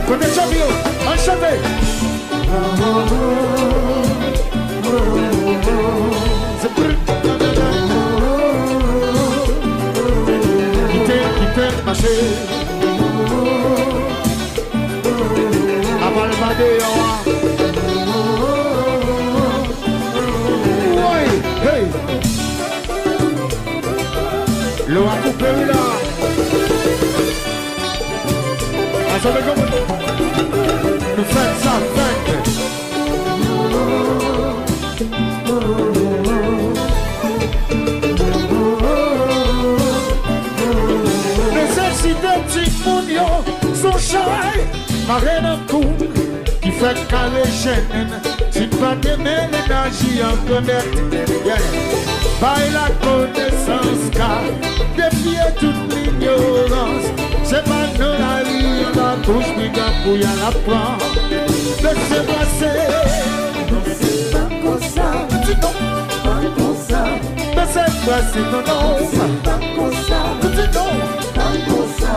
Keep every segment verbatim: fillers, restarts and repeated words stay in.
Kote tchòpi yo? Ann chante! Kite, kite, mache. Apa l pa deyò a. Woy, hey. Lè w a koupe wi la. Asanble konprann. Nou fè sa fèt. Nesesite timoun yo, se yon chay mare nan kou ki fè kare jennen. Si n pa te mele naji an grandèt, yeah. Bay lakonesans ka defye tout linyorans. Se pa nan lari anba bouch brigan pou y al aprann. Mesye brase. Non, se pa konsa. Di non. Pa konsa. Mesye brase, non, non. Se pa konsa. Di non. Pa konsa.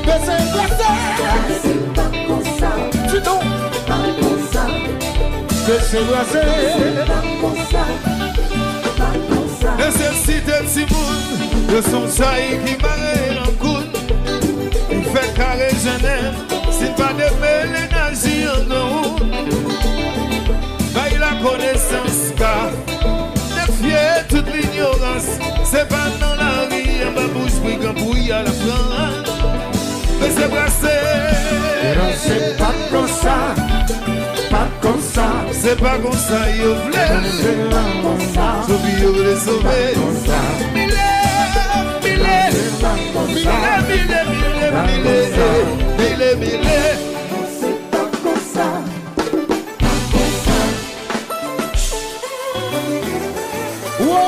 Mesye brase. Se pa konsa. Di non. Pa konsa. Mesye brase. Se pa konsa. Pa konsa. Nesesite timoun yo se yon chay ki mare nan kou n, ki fè kare jennen. Si n pa demele naji an granmoun, bay lakonesans ka defye tout linyorans. Se pa nan lari anba bouch brigan pou y al aprann. Mesye brase. Mesye pa konsa. Pa konsa. Se pa konsa yo vle. Se pa konsa. Sove yo vle sove. Pa konsa. Mile, mile. Se pa konsa. Mile, mile, mile, mile. Mile, mile. Se pa konsa. Pa konsa. Wo,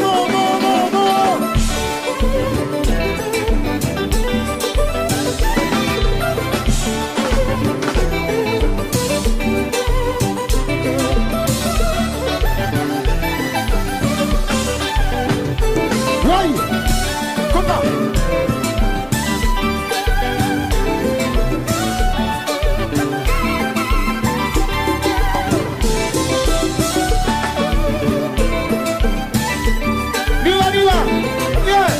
wo, wo, wo, wo. Woy! Konpa! Viva, viva! Yeah!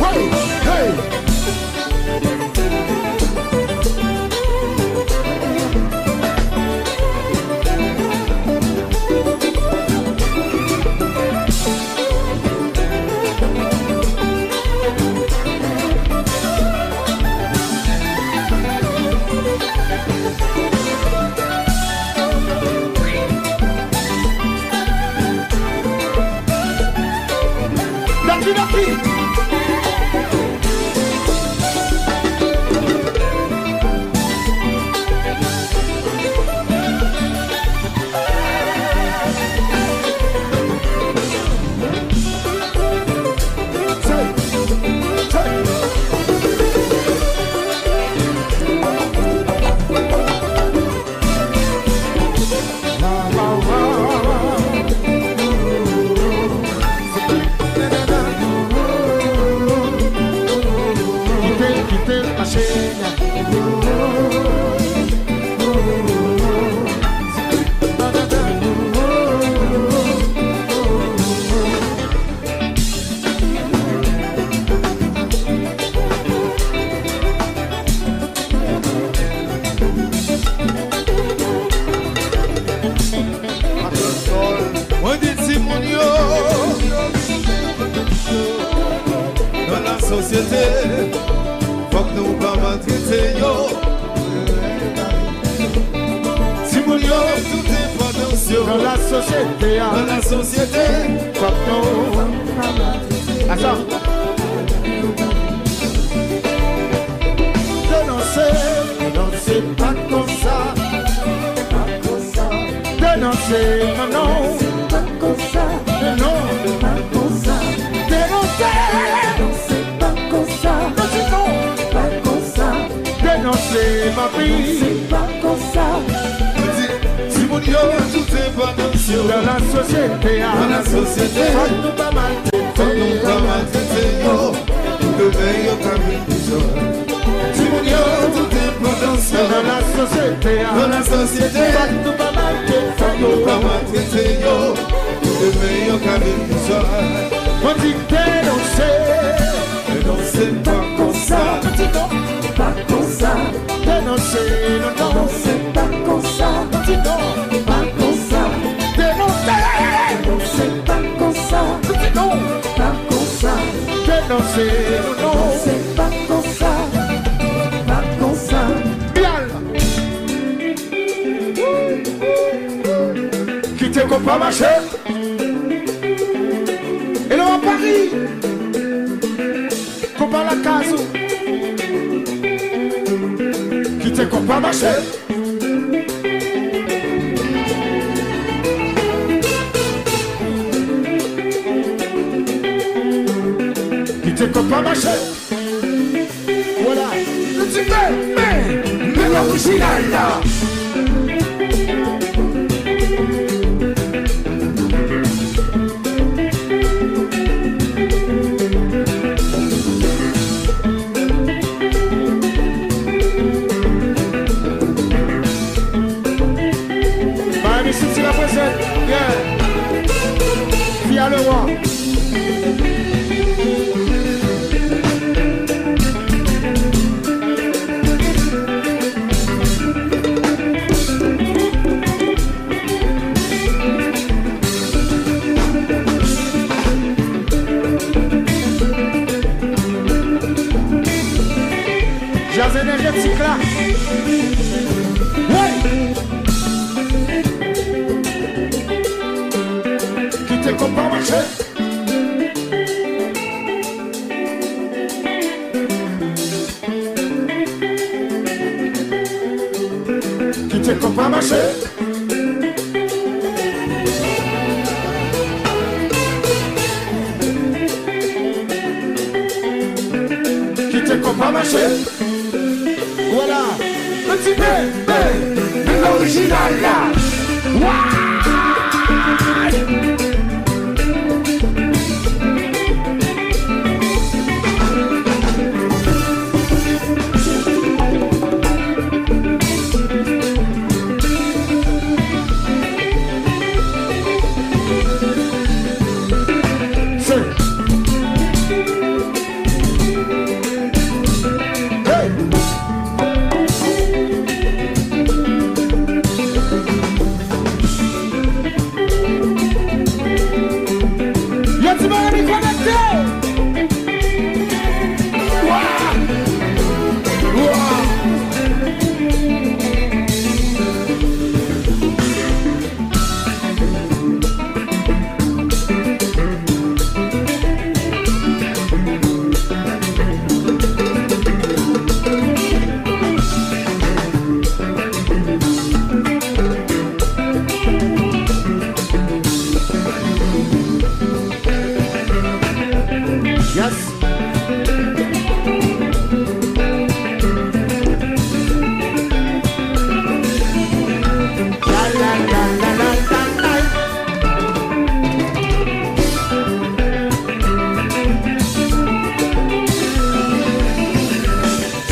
Hey, hey! Daki, daki. Kite l, kite l mache. Mwen di timoun yo, nan lasosyete, fòk nou pa maltrete yo. Timoun yo, tout enpòtans yo nan lasosyete a. Nan lasosyete, fòk nou pa maltrete yo. Atò. Denonse, denonse pa konsa. Pa konsa. Denonse, non, non. Pa konsa. Non. Pa konsa. Denonse. Denonse pa konsa. Non, di non. Pa konsa. Denonse, papi. Denonse pa konsa. Di, timoun yo, tout enpòtans yo nan lasosyete a. Nan lasosyete. Fòk nou pa maltrete. Nan lasosyete, fòk nou pa maltrete yo. Fòk nou pa maltrete yo. Pou demen yo ka viv pi sòl. Mwen di denonse. Denonse pa konsa. Mwen di non, pa konsa. Denonse, non, non. Denonse pa konsa. Mwen di non, pa konsa. Denonse. Denonse pa konsa. Mwen di non, pa konsa. Denonse, non, non. Denonse pa konsa. Pa konsa. Byal. Kite konpa mache. E lè w ap Pari, konpa lakaz ou. Kite konpa mache. Kite konpa mache. Vwala. Nou di men, men, men orijinal la. Miami City represent. Yeah. Fi a Lewa. Djaz enèjetik la. Woy! Kite konpa mache. Kite konpa mache. Kite konpa mache. Vwala. Yon ti bebe, men orijinal la. Wa! Yo, ti Miami konekte! Wa! Wa! Yes.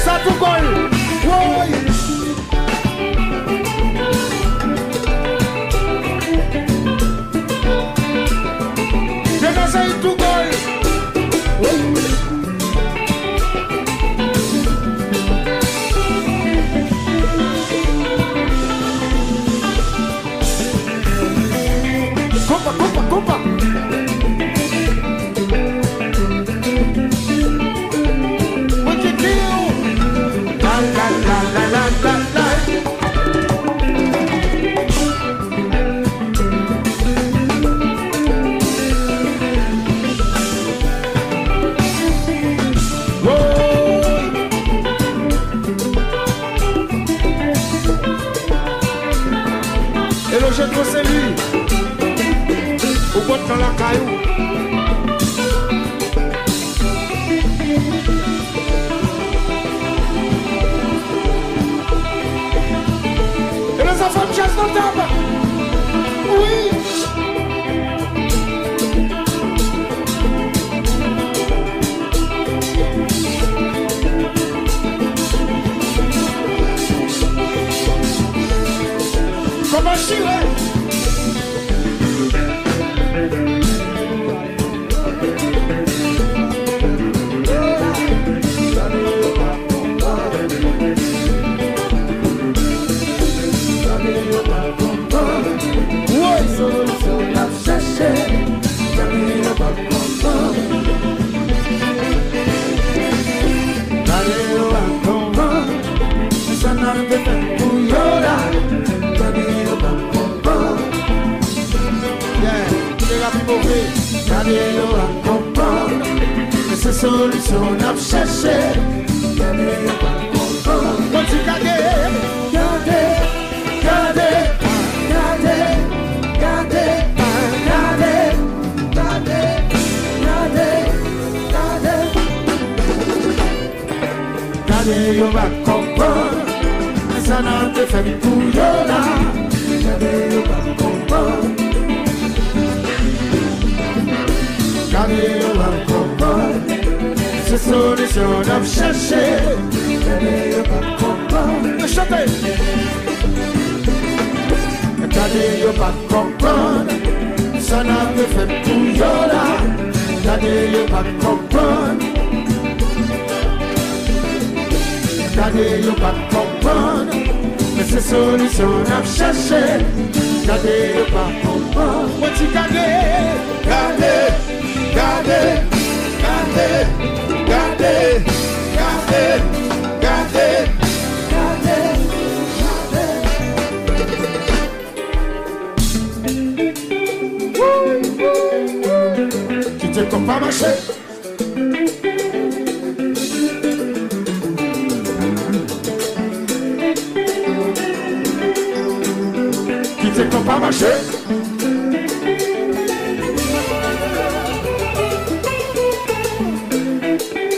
Sa tou gòl. Woy. Demen se tou gòl. Woy. Konpa, konpa, konpa. Mwen ki di w. La, la, la. Woy! Eloje Gwo Sen Lwi, ou bòt nan lakay ou. E lè zafè m djaz nan tab. Wi. Gade yo pa konprann, men se solisyon n ap chèche. Gade yo pa konprann. Mwen di gade. Gade, gade, gade, gade, gade, gade, gade, gade. Gade yo pa konprann, men sa n ap fè pou yo la. Gade yo pa konprann. Gade yo pa konprann, se solisyon n ap chèche. Gade yo pa konprann. Chante. Gade yo pa konprann, sa n ap fè pou yo la. Gade yo pa konprann. Gade yo pa konprann, men se solisyon n ap chèche. Gade yo pa konprann. Mwen di gade. Gade, gade, gade, gade, gade, gade, gade, gade. Kite kò pa mache. Kite kò pa mache.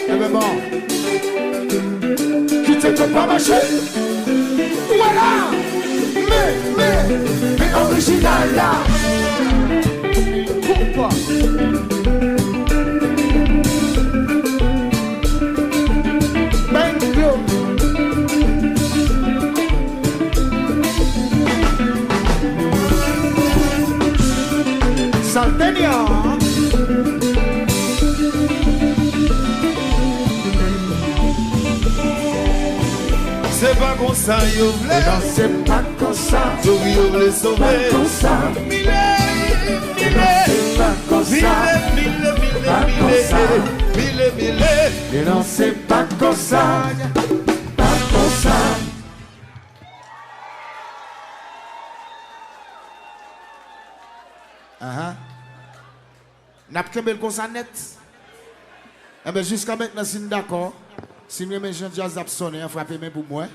Enben bon. Kite kò pa mache. Vwala. Men, men, men orijinal la. Koupa. Bang, yo. Sa l te di a. Se pa konsa yo vle. Non, se pa konsa. Tou yo vle sove. Pa konsa. Mile, mile. Non, se pa konsa. Mile, mile, mile, pa konsa. Mile, mile. Non, se pa konsa. Pa konsa. Ahan. N ap kenbe l konsa nèt. Enben, jiska mentnan, si n dakò, si n renmen jan djaz ap sonnen an, frape men pou mwen.